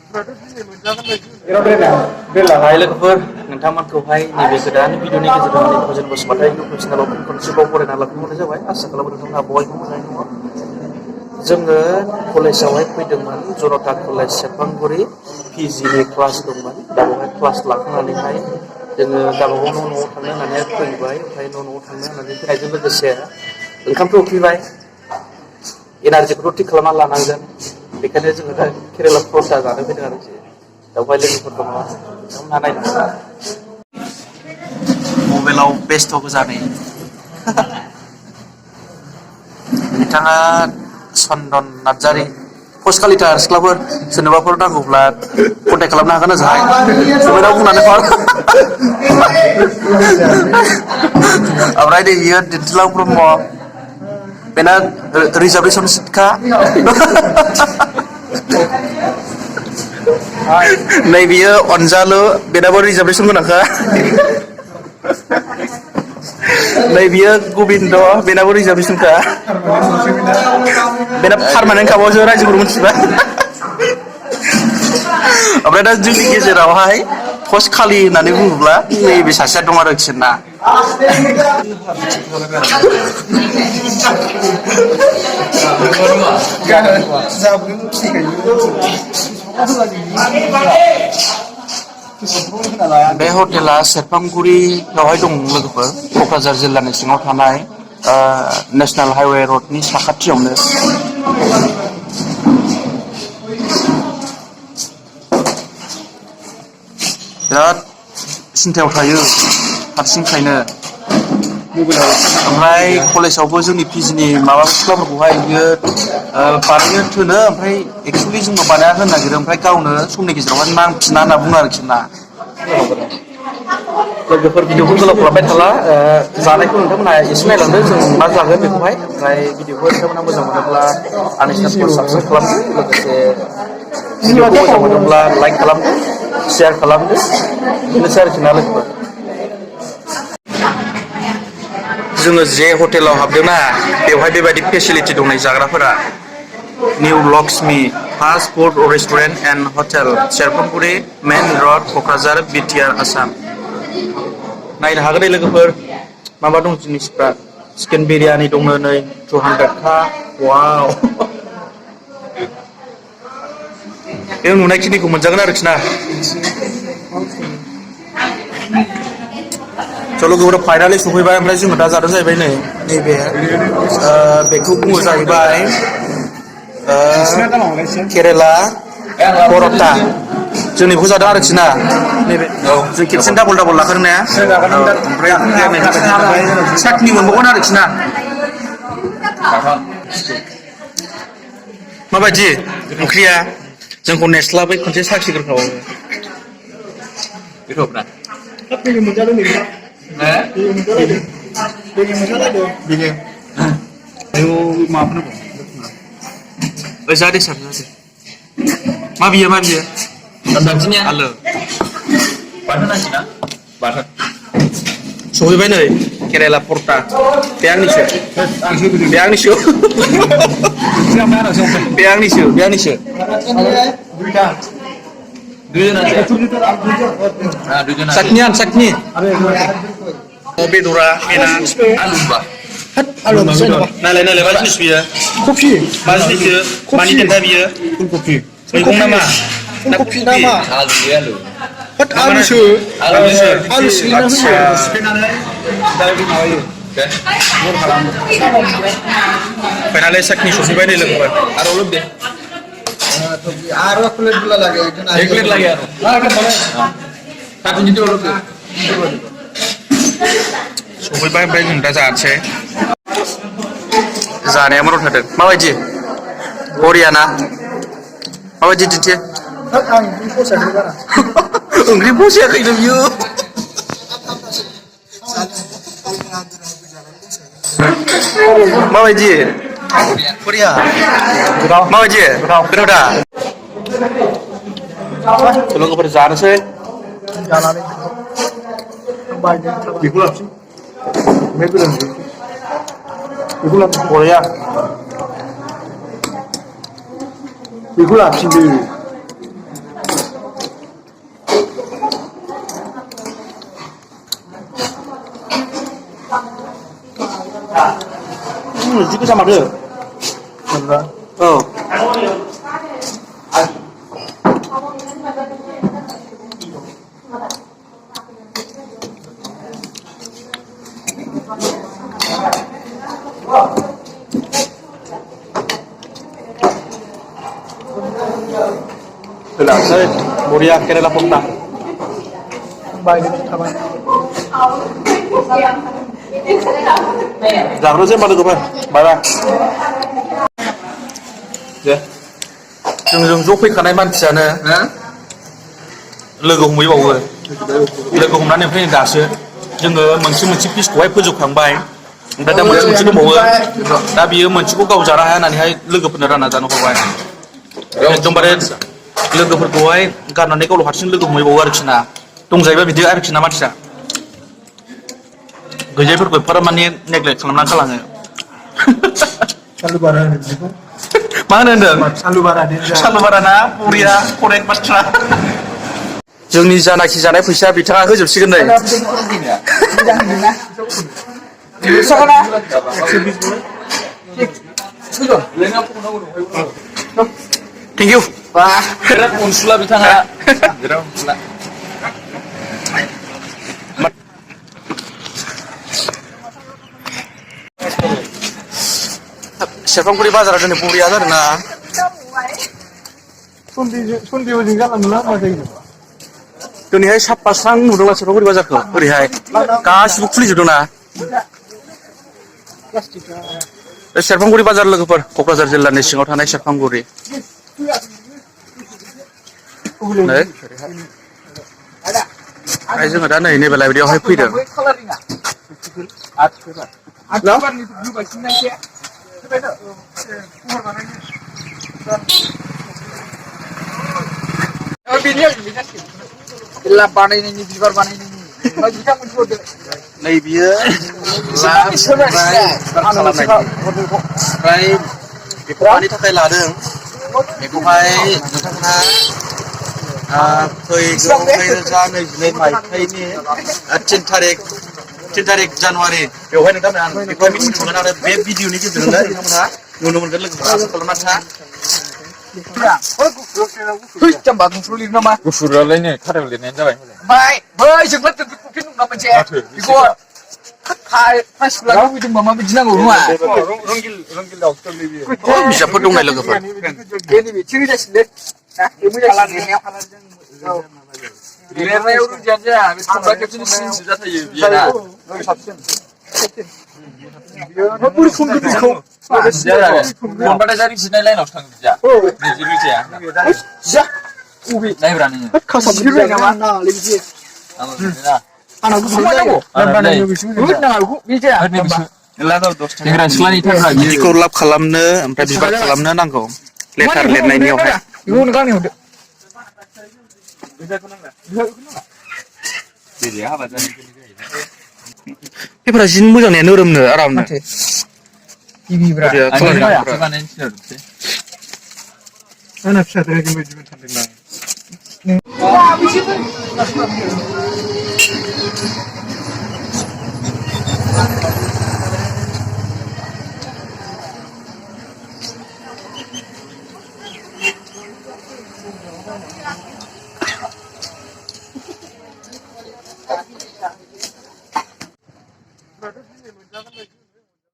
Hai लोगोफोर नोंथांमोनखौहाय नैबे गोदान भिडिअनि गेजेरजों आंनि भजन बसुमतारी इउटुब चेनेलाव फिन खनसेबाव बरायना लाफिननाय जाबाय आसा खालामो नोंथांमोनहा बयबो मोजाङै दङ जोङो कलेजावहाय फैदोंमोन जनता कलेज सेरफांगुरि पिजिनि क्लास दंमोन दा बेवहाय क्लास लाखांनानैहाय जोङो गावबागाव न'आव थांनो होननानै फैबाय ओमफ्राय न'आव थांनो होननानै फैनायजों लोगोसे ओंखामथ' उखैबाय एनार्जिखौथ' थिग खालामना लानांगोन बेखायनो जोङो दा केरेला प्रसा जानो फैदों आरोखि दावहाय लोगोफोर दङ नोंथांमोनहा नायनो मबाइलाव बेस्थ' जानाय बिथाङा चन्दन नार्जारि पस्ट खालिथार सिख्लाफोर सोरनोबाफोर नांगौब्ला कन्टेक्ट खालामनो हागोन ओजोंहाय मबाइलाव बुंनानै हर ओमफ्राय नै बियो दिन्थिलां ब्रह्म बेना रिजार्भेसन सिटखा नै बियो अनजालु बेनाबो रिजार्भेसन गोनांखा नै बियो गबिन्द बेनाबो रिजार्भेसनखा बेना पारमानेन्ट खाबावसो रायजोफोर मिथिबा ओमफ्राय दा जोंनि गेजेरावहाय पस्ट खालि होननानै बुङोब्ला नैबे सासेया दं आरोखि ना बे हटेला सेरफांगुरियावहाय दं लोगोफोर क'क्राझार जिल्लानि सिङाव थानाय नेशनेल हाइवे रडनि साखाथियावनो बिराद सिन्थायाव थायो हारसिंखायनो ओमफ्राय कलेजावबो जोंनि पिजिनि माबा सिख्लाफोरखौहाय बियो बानायनो थोनो ओमफ्राय एक्सुवेलि जोंनो बानायना होनो नागिरो ओमफ्राय गावनो समनि गेजेरावहाय नांफिना होनना बुङो आरोखि ना लोगोफोर भिडिअखौ गोलाव खालामबाय थाला जानायखौ नोंथांमोनहा एसे नायलांदो जों मा जागोन बेखौहाय ओमफ्राय भिडिअखौ नोंथांमोनहा मोजां मोनोब्ला आंनि चेनेलखौ साबस्क्राइब खालामदो लोगोसे भिडिअखौ मोजां मोनोब्ला लाइक खालामदो शेयार खालामदो बेनोसै आरोखि ना लोगोफोर जोङो जे हटेलाव हाबदोंना बेवहाय बेबायदि फेसिलिटि दं नै जाग्राफोरा new Lakshmi fast food restaurant and hotel Serfanguri main road Kokrajhar BTR Assam नायनो हागोन दे लोगोफोर माबा दं जिनिसफ्रा चिकेन बिरियानि दङ नै 200 वाव बे नुनायखिनिखौ मोनजागोन आरोखि ना सल' गोबोर फाइनालि सफैबाय ओमफ्राय जोङो दा जादों जाहैबाय नै नैबे बेखौ बुङो जाहैबाय केरेला पर'टा जों बेखौ जादों आरोखि ना नैबे जों खेबसेनो डाबल लाखादों ना ओमफ्राय साटनि मोनबावगोन आरोखि ना माबायदि ओंख्रिया जोंखौ नेस्लाबै खनसे साखिग्रोखाव जादे सार जादे मा बियो आलो सहैबाय नै केरेला पर'टा बे आंनिसो sakni बेदरा नालाय मा जिनिस बियो कफि मा जिनिस मानि देन्था बियो फुलकफि मैगं नामा कफि नामा आलुसो फाइनालि sakni सफैबाय नै लोगोफोर आरो लोब दे आरो प्लेट बुला लागे एक प्लेट लागे आरो satu gitu loh सफैबाय ओमफ्राय जों दा जानोसै जानाया मदद होदों माबायदि बरिया ना माबायदि दिन्थि ओंख्रि फसायाखैनो बियो माबायदि बरिया माबायदि गोथाव दा लोगोफोर जानोसै बेखौ लाबोसै बरिया बेखौ लाबोसिनदो खालामनो जि गोजा माथो औ Sih, Muria Kerala Ponta. Baik, kapan? Jangan sih pada gue, barang. Ya, जों ज' फैखानाय मानसियानो लोगो हमहैबावो लोगो हमनानै ओमफ्राय दासो जोङो मोनसे पिसखौहाय फोजोबखांबाय ओमफ्राय दा मोनसे दंबावो दा बियो मोनसेखौ गाव जानो हाया होननानैहाय लोगोफोरनो रानना जानो हरबाय एकदमबारे लोगोफोरखौहाय गारनानै गावल' हारसिं लोगो हमहैबावो आरोखि ना दंजायोबा बिदि आरोखि ना मानसिया गैजायफोरखौ एफाराब माने नेग्लेक्ट खालामनानै गालाङो Salubara itu. मा होनो होनदों Salubara dia. सालुबारा ना बरिया करेक्ट बाथ्रा जोंनि जानाखि जानाय फैसा बिथाङा होजोबसिगोन नै थेंक इउ बिराद अनसुला बिथाङा बिराद अनसुला सेरफांगुरि बाजारा दिनै बरिया जादों ना Sundi jalan dulu apa itu? दिनैहाय साफा स्रां नुदोंला सेरफांगुरि बाजारखौ ओरैहाय गासिबो खुलिजोबदों ना सेरफांगुरि बाजार लोगोफोर क'क्राझार जिल्लानि सिङाव थानाय सेरफांगुरि नै जोङो दा नै नैबे लाइब्रेरियावहाय फैदों Gelap baनायनायनि बिबार बानायनायनि ओमफ्राय बिथांमोनखौ नै बियो ओमफ्राय बेखौ मानि थाखाय लादों बेखौहाय नोंथांमोनहा फैगौ 2022 मायथाइनि 3 थारिख जानुवारि बेवहाय नोंथांमोना बेखौहाय मिथिनो मोनगोन आरो बे भिडिअनि गेजेरजोंनो नोंथांमोनहा नुनो मोनगोन लोगोफोरा आसा खालामना था Jamba gusul ini nama. Gusurलाय नै खाथायाव लिरनायानो जाबाय Baik, baik जोबोद जोबोद नङा मोनसे. बेखौ फासिलाखौ बिदि मामा बिदि नांगौ नङा. रंगिल दाउसोलै बियो बिजाबफोर दंनाय लोगोफोर बेनि बिथिं जासिले. ना, बेबो जासिले. लिरनायाव रुजियानो जाया बे थुनलाइ खेबसेनि सिनसो जाथायो बियो ना Nó buri khung cái khung. खनबाथाय जारि जिरनाय लाइनावसो थाङो बिदिया रुजिया Ja. Ubi. नायब्रा नोङो Kasam sirri nama. Nah, lebih. आं लिरना Anak gue semua nago. Dan badannya bisu. Gue nago. Bisa. ओरैनो बिसो सेंग्रा सिख्लानि थाखाय बिदिखौ लाब खालामनो ओमफ्राय बिबार खालामनो नांगौ लेटार लिरनायनियावहाय Gue nggak nih. बेरिया हाबा जानाय पेपारा जि मोजां ने नोरोमनो आरामनो Ibi bra. बरिया आं खालामनो लिरनाया बानायनो थिनहरदोंसै Anak saya tadi cuma cuma tanding lah.